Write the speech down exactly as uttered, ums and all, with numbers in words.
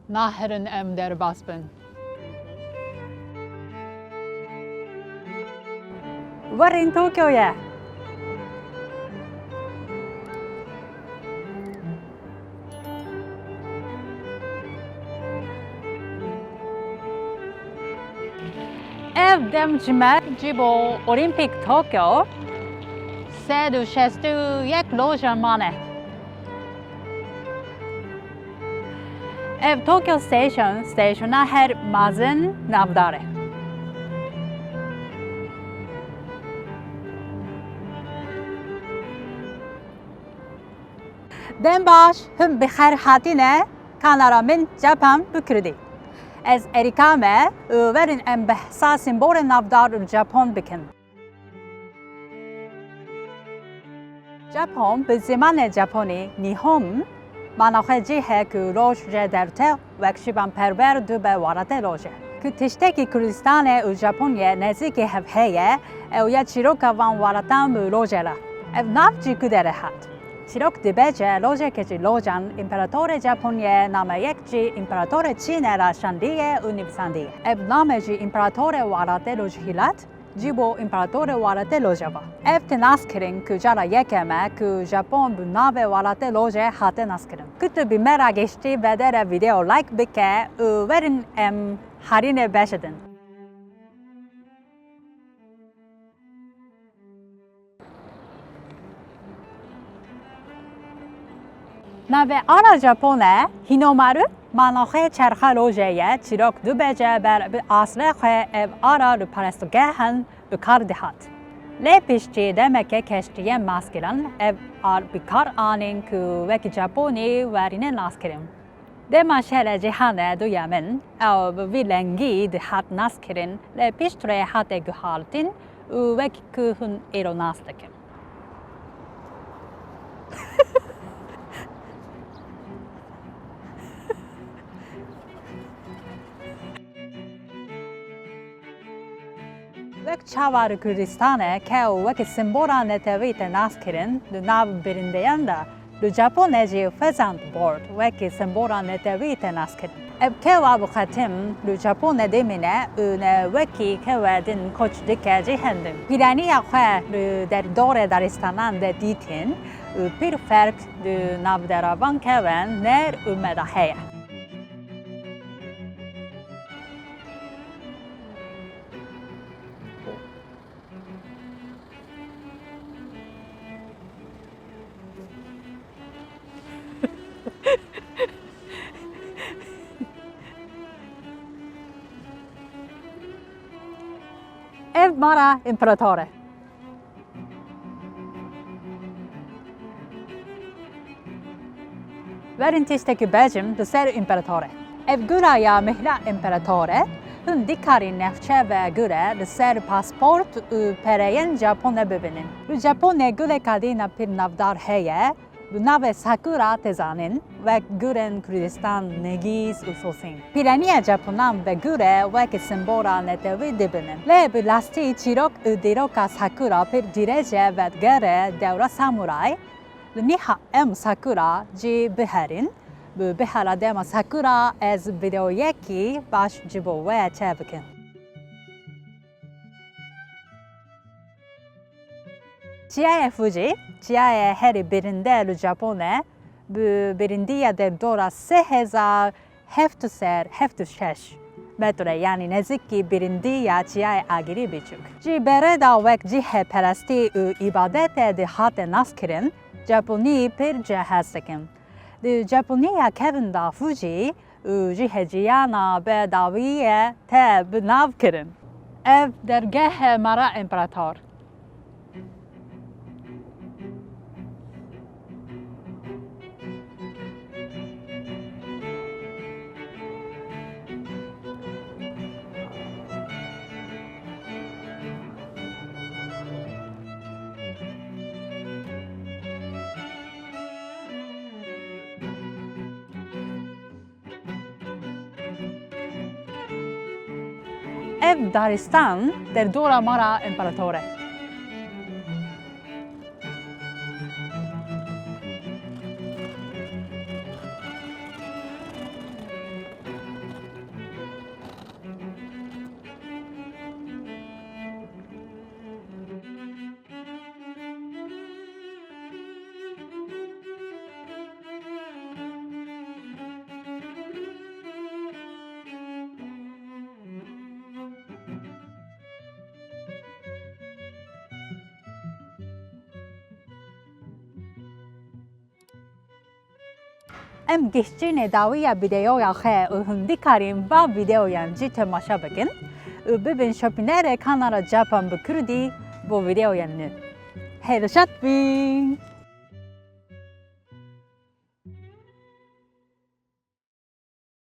Naherin em derbas bin. Werin Tokyoye. Ev dem ji me cî bo Olîmpîk Tokyo sed û şêst û yek loje mane. Ev Tokyo Station, stasyona her mezin navdar e. Dem baş, hûn bi xêr hatine kanala min Japan bi Kurdî. Ez Erîka me û werin em behsa sîmbolên navdar û Japon bikin. Japon bi zimanê Japonî Nihon mana xwe cih e ku roj jê dertê wek şivan perwer dû be welatê rojê. Ku tiştekî Kurdistanê û Japonyê nêzîkî hev heye, ew ya çîroka van welatan bi rojê re. Ev nav jî ku derê hat? Çîrok dibe jê, rojekê jî rojan împeratorê Japonyê nameyek jî împeratorê Çînê re şandiye û nivîsandiye. Ev name jî împeratorê welatê rojhîlat, cî bo împeratorê welatê rojê ve. Ev tê naskirin ku cara yekem e ku Japon bi navê welatê rojê hate naskirin. Ku tu bi me re giştî, vedere vîdeo like bike û werin em herînê beşidin. Navê ara Japon e Hinomaru, mana xwe çerxa rojê ye, çîrok du bece ber bi aslê xwe ev ara li parestgehan bi kar dihat. Lê piştî demeke keştiyên maskiran ev ar bi kar anîn ku wekî Japonî werîne naskirin. Dema Şerê Cîhanê Duyemin ew bi vî lengî dihat naskirin, lê piştre hate guhartin û wek ku hûn îro nas dikin. Wek çawa li Kurdistanê kew wekî simbola netewî tê naskirin, di nav birindeyan de li Japonê jî pheasant bird wekî simbola netewî tê naskirin. Ev kewa bi qetim li Japonê dimîne û ne wekî kewa din koç dike cihên din. Pîraniya xwe li derdorê daristanan de dîtin û pir ferq di navbera van kewan ner û me de heye. Ev mara împerator e. Werin tiştekî bêjim li ser împerator e. Ev gura ya mehla împerator e, hûn dikarî navçe ve gure li ser pasport û pereyên Japonê bibînin. Li Japonê gureka dîna pir navdar heye, bi navê Sakura tê zanîn, wek gurên Kurdistan, Negîz û Sosîn. Pîraniya Japonan ve gure wekî simbola netewî dibînin. Lê bi rastî çîrok û dîroka Sakura pir dirêj e vedigere dewra samuray. Li niha em Sakura jî biherîn. Bi bihara dema Sakura ez vîdeoyekî baş ji bo we çêbikim. Çiyayê Fuji, çiyayê herî birinde li Japonê, bi birindiya derdora sê hezar heft sed heft û şeş metre, yanî nêzîkî birindiya çiyayê Agirî Biçûk. Ji berê de wek cihê perestî û îbadetê dihate naskirin, Japonî pir cihê hez dikin. Di Japoniya kevin de Fuji û cihê jiyana bi dawiyê tê bi nav kirin. Ev dergehê mara împerator. Ev daristan derdora mara împerator e. Em gihiştînê dawiya vîdeoya xwe û hûn dikarîn va vîdeoyan jî temaşe bikin û bibin şopînerê kanala Japan bi Kurdî bo vîdeoyan nû. Hêdişat bin!